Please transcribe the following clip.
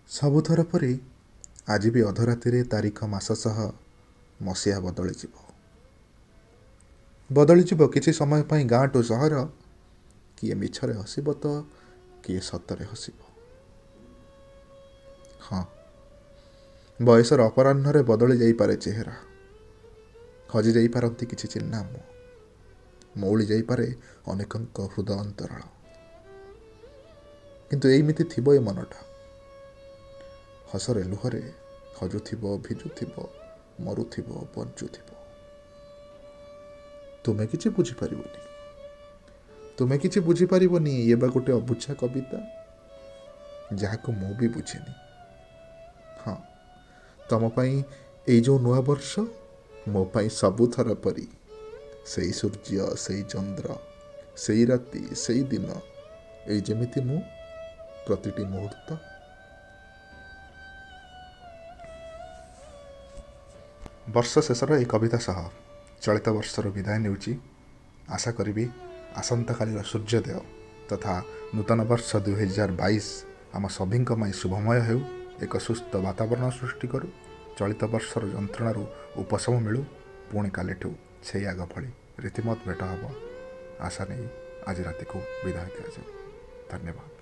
ସବୁଥର ପରି ଆଜି ବି ଅଧରାତିରେ ତାରିଖ ମାସ ସହ ମସିହା ବଦଳିଯିବ। ବଦଳିଯିବ କିଛି ସମୟ ପାଇଁ ଗାଁଠୁ ସହର। କିଏ ମିଛରେ ହସିବ ତ କିଏ ସତରେ ହସିବ। ହଁ, ବୟସର ଅପରାହ୍ନରେ ବଦଳି ଯାଇପାରେ ଚେହେରା, ହଜି ଯାଇପାରନ୍ତି କିଛି ଚିହ୍ନା ମୁହଁ, ମଉଳି ଯାଇପାରେ ଅନେକଙ୍କ ହୃଦ ଅନ୍ତରାଳ। କିନ୍ତୁ ଏଇମିତି ଥିବ ଏ ମନଟା, ହସରେ ଲୁହରେ ହଜୁଥିବ, ଭିଜୁଥିବ, ମରୁଥିବ, ବଞ୍ଚୁଥିବ। ତୁମେ କିଛି ବୁଝିପାରିବନି, ତୁମେ କିଛି ବୁଝିପାରିବନି। ଇଏ ବା ଗୋଟେ ଅବୁଝା କବିତା, ଯାହାକୁ ମୁଁ ବି ବୁଝିନି। ହଁ, ତମ ପାଇଁ ଏଇ ଯେଉଁ ନୂଆ ବର୍ଷ, ମୋ ପାଇଁ ସବୁଥର ପରି ସେଇ ସୂର୍ଯ୍ୟ, ସେଇ ଚନ୍ଦ୍ର, ସେଇ ରାତି, ସେଇ ଦିନ, ଏଇ ଯେମିତି ମୁଁ ପ୍ରତିଟି ମୁହୂର୍ତ୍ତ। ବର୍ଷ ଶେଷର ଏଇ କବିତା ସହ ଚଳିତ ବର୍ଷର ବିଦାୟ ନେଉଛି। ଆଶା କରିବି ଆସନ୍ତାକାଲିର ସୂର୍ଯ୍ୟୋଦୟ ତଥା ନୂତନ ବର୍ଷ 2022 ଆମ ସଭିଙ୍କ ପାଇଁ ଶୁଭମୟ ହେଉ, ଏକ ସୁସ୍ଥ ବାତାବରଣ ସୃଷ୍ଟି କରୁ, ଚଳିତ ବର୍ଷର ଯନ୍ତ୍ରଣାରୁ ଉପଶମ ମିଳୁ। ପୁଣି କାଲିଠୁ ସେଇ ଆଗ ଭଳି ରୀତିମତ ଭେଟ ହେବ ଆଶା ନେଇ ଆଜି ରାତିକୁ ବିଦାୟ ଦିଆଯାଉ। ଧନ୍ୟବାଦ।